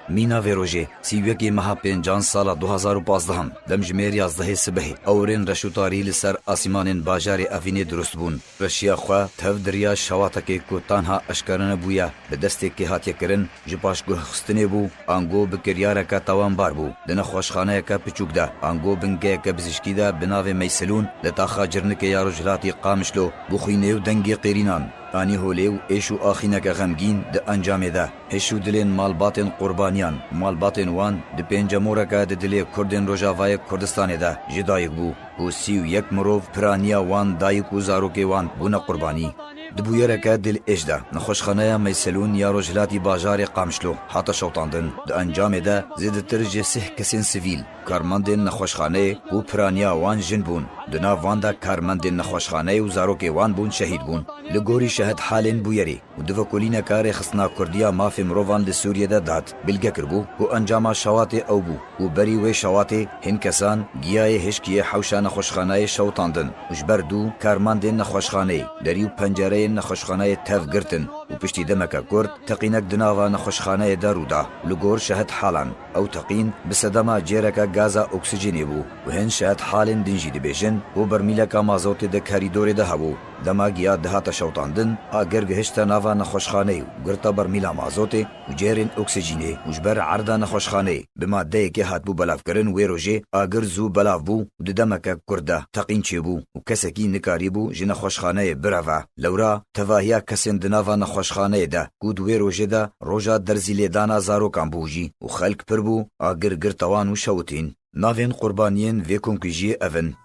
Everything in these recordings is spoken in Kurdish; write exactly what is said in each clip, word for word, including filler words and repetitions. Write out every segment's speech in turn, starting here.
Mîna vê rojê, sî û yekê meha pêncan sala du hazar û pazdeh, demjimêr yazdehê sibehê, ewrên reş û tarî li ser asîmanên bajarê Evînê dirust bûn. Reşiya xwe tev di riya şewatekê ku tanha eşkere nebûye, bi destekê hatiye kirin, ji paşguhxistinê bû, ango bi kiryareke tawanbar bû. Di nexweşxaneyeke piçûk de, ango bingeyeke bizişkî de bi navê Meyselûn li taxa Cirnikê ya Rojhilatî Qamişlo, bi xwînê û dengê qêrînan, anî holê û êş û axîneke xemgîn di encamê de hiş û dilên malbatên qurbaniyan, malbatên wan di pêncemoreke di dilê Kurdên Rojavayê Kurdistanê de ji dayik bû. Ku sî û yek mirov piraniya wan dayik û zarokê wan bûne qurbanî. Di bûyereke dilêş de, nexweşxaneya Meyselûn ya rojhilatî bajarê Qamişlo hate şewitandin. Di encamê de zêdetir ji sih kesên sivîl, karmendên nexweşxaneyê ku piraniya wan jin bûn, di nav wan de karmendên nexweşxaneyê û zarokê wan bûn şehîd bûn. Li gorî şehid halên bûyerê, û di vekolîneka Rêxistina Kurdî ya Mafê Mirovan li Sûriyê de dihat bilge kiribû ku encama şewatê ew bû û berî wê şewatê hin kesan giyayê hişkiyê hewşa nexweşxaneyê şewitandin û ji ber dû karmendên nexweşxaneyê derî û pencereyên nexweşxaneyê tev girtin û piştî demeke kurt teqînek di nava nexweşxaneyê de rû da. Li gor şehid halan, ew teqîn bi sedema cêreke gaza oksîjenê bû û hin şehid halên din jî dibêjin ku bermîleka mazotê di kerîdorê de hebû. Dema giya dihate şewitandin, agir gihişte nava nexweşxaneyê û girte bermîla mazotê û cêrên oksîjînê û ji ber erda nexweşxaneyê bi madeyekê hatibû belavkirin, wê rojê agir zû belav bû û di demeke kurt de teqîn çêbû û kesekî nikarîbû ji nexweşxaneyê bireve. Lewra tevahiya kesên di nava nexweşxaneyê de ku di wê rojê de roja derzîlêdana zarokan bû jî û xelk pir bû, agir girte wan û şewitîn. Navên qurbaniyên vê komkujiyê ev in: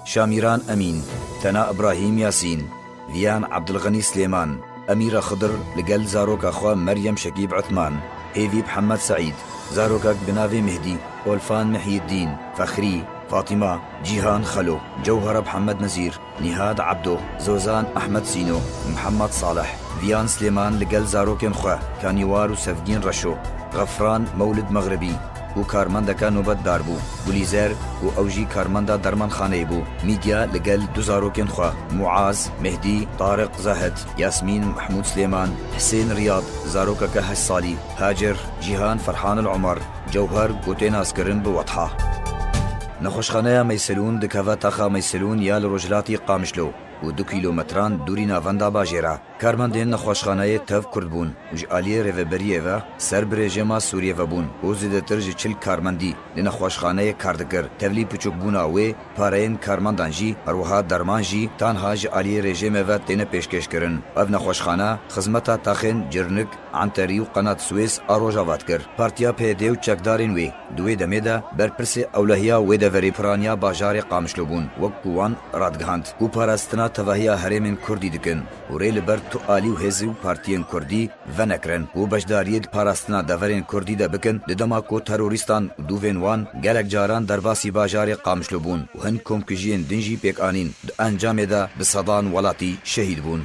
Şamîran Emîn, Tena Ibrahîm Yasîn, Viyan Ebdilxenî Silêman, Emîra Xidir li gel zaroka xwe Meryem Şekîb Uthman, Hêvî Mihemed Seîd, zarokek bi navê Mihdî, Olfan Mihyîddîn, Fexrî, Fatîma, Cîhan Xelo, Cewhera Mihemed Nezîr, Nîhad Ebdo, Zozan Ehmed Sîno, Mihemed Salih, Viyan Silêman li gel zarokên xwe, Kanîwar û Sevgîn Reşo, Xefran Mewlid Mexribî, ku karmendeke nobetdar bû, Gulîzer, ku ew jî karmenda dermanxaneyê bû, Mîdya li gel du zarokên xwe, Muaz, Mehdî, Tariq Zahid, Yasmîn Mehmûd Silêman, Hisên Riyad, zarokeke heşt salî, Hacer, Cîhan Ferhan El Omer, Cewher, ku tê naskirin bi Wetha. Nexweşxaneya Meyselûn dikeve taxa Meyselûn ya li rojhilatî Qamişlo û du kîlometran dûrî navenda bajêr e. Karmendên nexweşxaneyê tev kurt bûn û ji aliyê rêveberiyê ve ser bi rejîma Sûriyê ve bûn û zêdetir ji çil karmendî li nexweşxaneyê kar dikir. Tevlî piçûkbûna wê pareyên karmendan jî, her wiha derman jî tanha ji aliyê rejîmê ve têne pêşkêşkirin. Ev nexweşxane xizmeta taxên Cirnik, Enterî û Qenat Swês a Rojava dikir. Partiya P Y D û çekdarên wê di wê demê de berpirsê ewlehiya wê deverê piraniya bajarê Qamişlo bûn, wek ku wan radigihand ku parastina tevahiya herêmên Kurdî dikin û rê li ber tu alî û hêz û partiyên Kurdî venekirin ku beşdariyê di parastina deverên Kurdî de bikin, di dema ku terorîstan û dûvên wan gelek caran derbasî bajarê Qamişlo bûn û hin komkujiyên din jî pêk anîn. Di encamê de bi sedan welatî şehîd bûn.